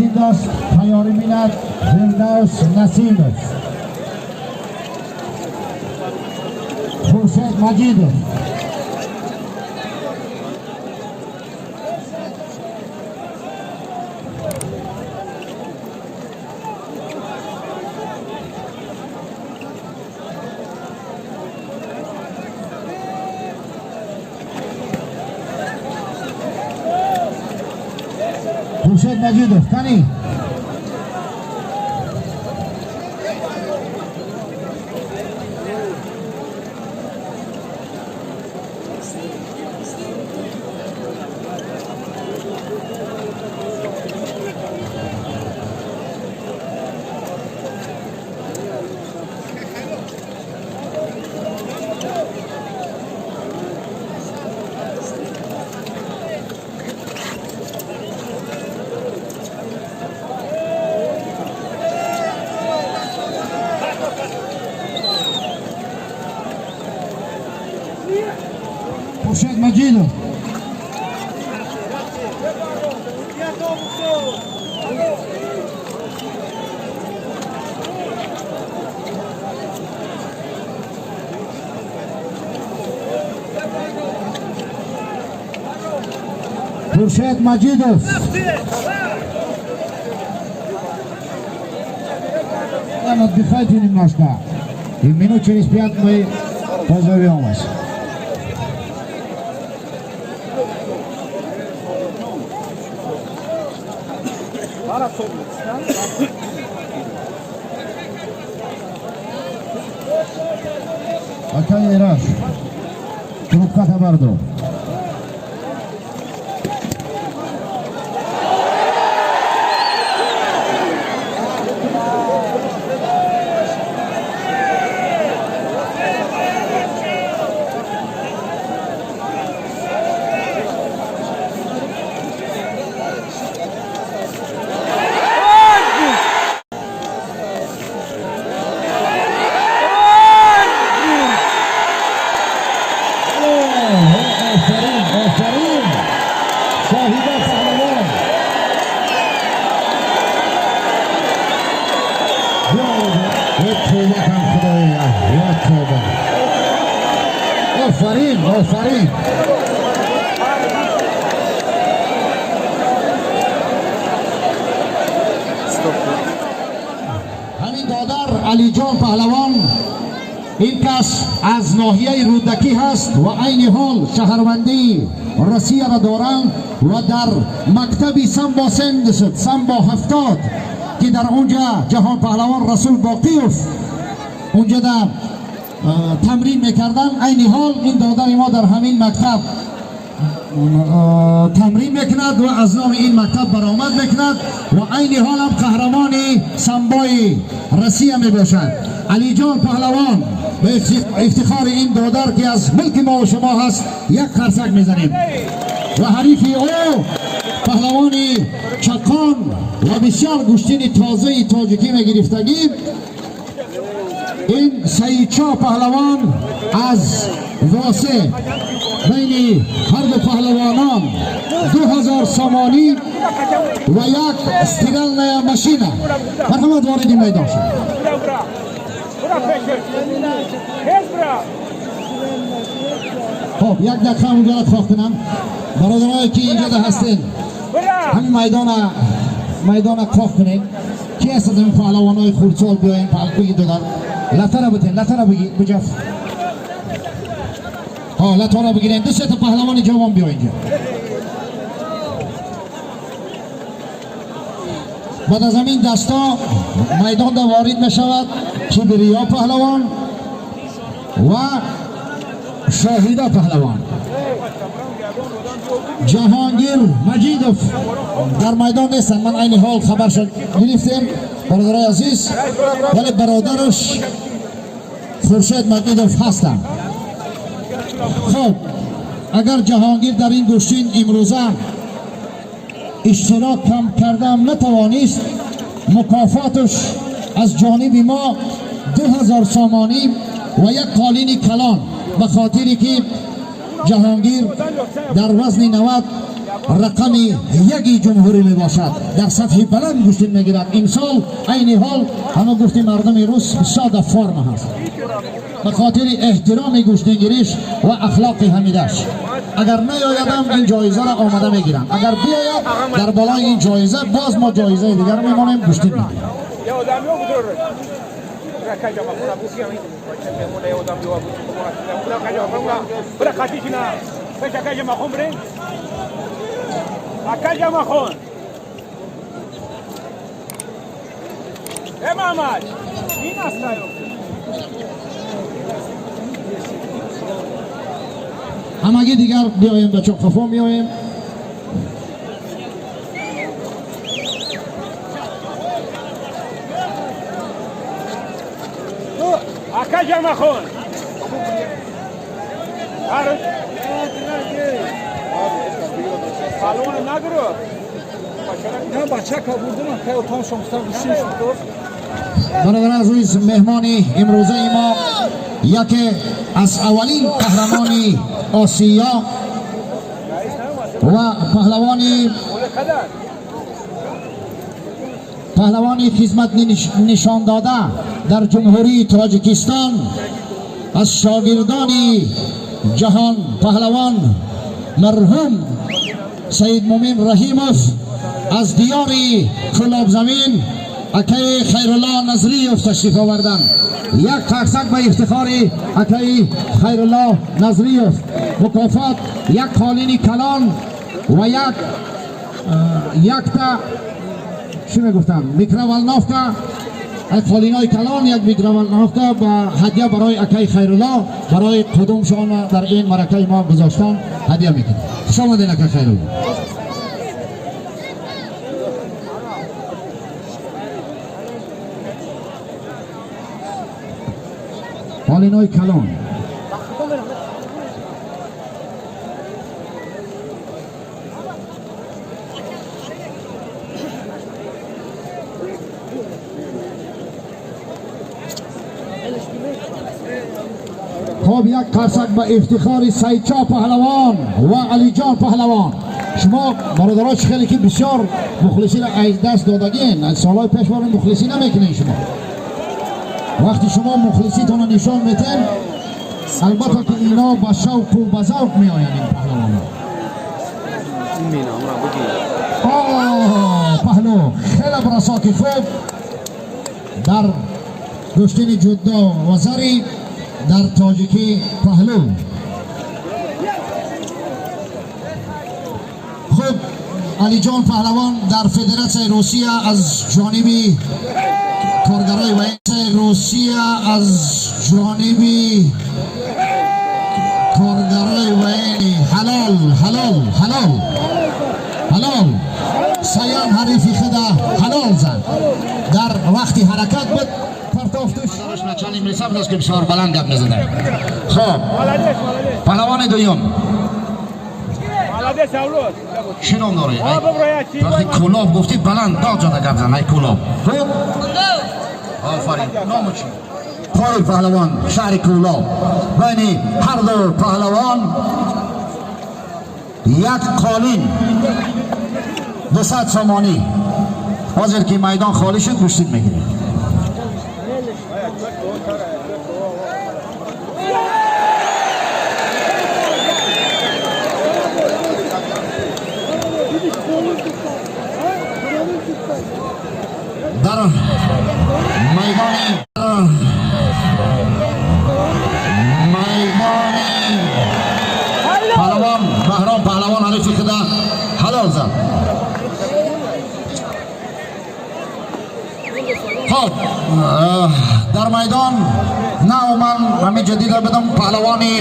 Ин даст тайёрӣ бинад Фирдавс Насимов, Хуршед Маҷидов. Хуршед Маҷидов, кани? Хуршед Маҷидов. Хуршед Маҷидов. Отдыхайте немножко. И минут через 5 мы позовем вас. Акай Ираш, трубката бардор. Офарин, офарин, Шоҳида паҳлавон. Тавба кан, Худоя, я тавба. Офарин, офарин. Ҳамин додар Алиҷон паҳлавон, ин кас аз ноҳияи Рӯдакӣ ҳаст ва айни ҳол шаҳрвандии Россияро доранд ва дар мактаби самбо 70, самбо 70, ки дар онҷа ҷаҳонпаҳлавон Расул Боқиев онҷа да тамрин мекарданд, айни ҳол ин додари мо дар ҳамин мактаб тамрин мекунад ва аз номи ин мактаб баромад мекунад ва айни ҳолам қаҳрамони самбои Россия мебошад. Алиҷон паҳлавон, ба ифтихори ин додар, ки аз мулки мо шумо ҳаст, як қарсак мезанем. Ва ҳарифи ӯ паҳлавони чақон ва бисёр гӯштини тозаи тоҷикӣ мегирифтагӣ, ин Саидшоҳ паҳлавон аз Восе. Байни ҳарду паҳлавонон 2000 сомонӣ ва як стиральная машина. Марҳамат, вориди майдон шуд. Хоб, як дақиқа муҷаррад хоҳ кунам. Бародарое, ки инҷода ҳастен, ҳамин майдона қоқ кунед. Ки аст аз ҳамин паҳлавонои хурдсол? Биёен, бигӣ, додар, латара битен, латара бигӣ, буҷаф. Ҳо, латора бигирем. Ду сета паҳлавони ҷавон биё инҷо. Баъд аз ҳамин дасто майдонда ворид мешавад Кибриё паҳлавон ва Шоҳида паҳлавон. Ҷаҳонгир Маҷидов дар майдон нестанд, ман айни ҳол хабаршо гирифтем, бародарои азиз, вале бародараш Хуршед Маҷидов ҳастанд. Хоб, агар Ҷаҳонгир дар ин гӯштин имрӯза иштирок кам кардам натавонист, мукофоташ аз ҷониби мо 2000 сомонӣ ва як қолини калон, ба хотире ки Ҷаҳонгир дар вазни 90. рақами яки ҷумҳурӣ мебошад. Дар сатҳи баланд гӯштин мегирад. Имсол айни ҳол ҳама гуфти мардуми рус бисёр дар форма ҳаст, ба хотири эҳтироми гӯштингириш ва ахлоқи ҳамидаш. Агар наёядам, ин ҷоизаро омада мегирам. Агар биёяд, дар болои ин ҷоиза боз мо ҷоизаи дигар мемонем, гӯштин мегирем. Ҳамагӣ дигар биёем, бачо, қафо меоем. Ака Ҷамахон. Палвон нагиру. Не, бачака бурдум, кай отам шом гуфтам, гӯштин шуд. Бародари азиз, меҳмони имрӯзаи мо яке аз аввалин қаҳрамони Осиё ва паҳлавони хизмат нишон дода дар Ҷумҳурии Тоҷикистон, аз шогирдони ҷаҳон паҳлавон марҳум Саидмумин Раҳимов, аз диёри Кӯлобзамин акаи Хайрулло Назриев ташриф оварданд. Як қарсак ба ифтихори акаи Хайрулло Назриев. Мукофот як қолини калон ва якта, чӣ мегуфтам, микроволновка. Қолинои калон, як микроволновка ба ҳадя барои акаи Хайрулло, барои қудумшон дар ин маракаи мо гузоштан ҳадя мекунем. Хуш омадед, ака Хайрулло. Қолинои калон. Хоб, як қарсак ба ифтихори Сайдчо паҳлавон ва Алиҷон паҳлавон. Шумо, бародаро, чӣ хеле ки бисёр мухлисиро аз даст додагин. Аз солҳои пеш бори мухлисӣ намекунед шумо. Вақти шумо мухлиситонро нишон метен, албатта ки ино ба шавқу ба завқ меоянд, ин паҳлавонҳо. Паҳлу хеле бросоки хуб дар гӯштини ҷудо ва зари, дар тоҷикӣ паҳлу. Хуб, Алиҷон паҳлавон дар Федератсияи Русия аз ҷониби коргарои Русия, аз ҷониби коргарои военный. Ҳалол, ҳалол, ҳалол, ҳалол. Саян ҳарифи худа ҳалол зад, дар вақти ҳаракат буд, партофтуш. Начальник мисаб аст, ки бисёр баланд гап мезанад. Хоб, паҳлавони дуюм. Молодец, авлод. Чӣ ном дорӣ? Вақти Вақти Кӯлоб гуфтӣ, баланд дод зада гап зан. Ай Кӯлоб. Хуб, офарин. Ному чӣ? Пой паҳлавон, шаҳри Кӯлоб. Байни ҳар ду паҳлавон як қолин, 200 сомонӣ. Ҳозир ки майдон холӣ шуд, гӯштин мегирем. Дар майдони паҳлавон Баҳром паҳлавон ҳарифи худа ҳалол зад. Хоб, дар майдон нав ман ҳамин ҷадида бидам, паҳлавони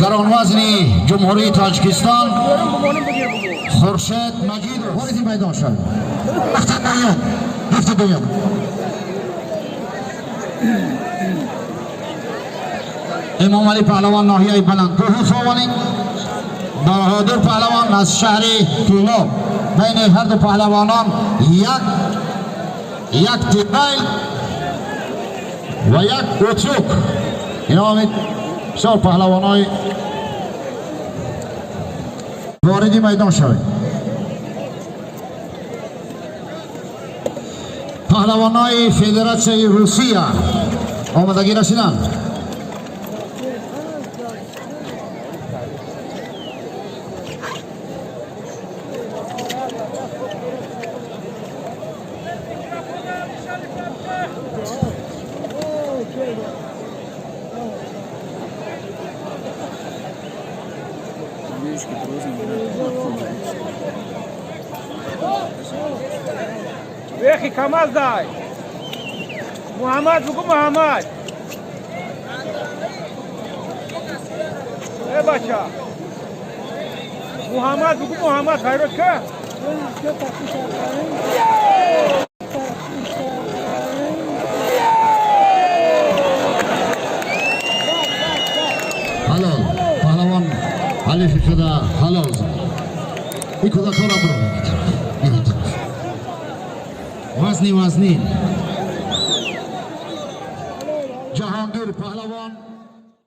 гаронвазни Ҷумҳурии Тоҷикистон Хуршед Маҷидов вориди майдон шуд. Вақти дуюм, гифти дуюм. Эмомалӣ паҳлавон, ноҳияи Баландкӯҳи Ховалинг, Баҳодур паҳлавон аз шаҳри Кӯлоб. Байни ҳарду паҳлавонон як тиқайл ва як утюг. Ино бисёр паҳлавонои Вориди майдон шавед. Паҳлавонои Федератсияи Русия омадагӣ расиданд. Вехи КамАЗ дай. Муҳаммад бугу, Муҳаммад. Э бача. Муҳаммад бугу, Муҳаммад хайрот ка. Ҳалол. Паҳлавон ҳалифи шуда ҳалол зад. Ин кӯдакҳоро бирон тараф. Ин тараф. Вазни вазнин. Ҷаҳонгир паҳлавон.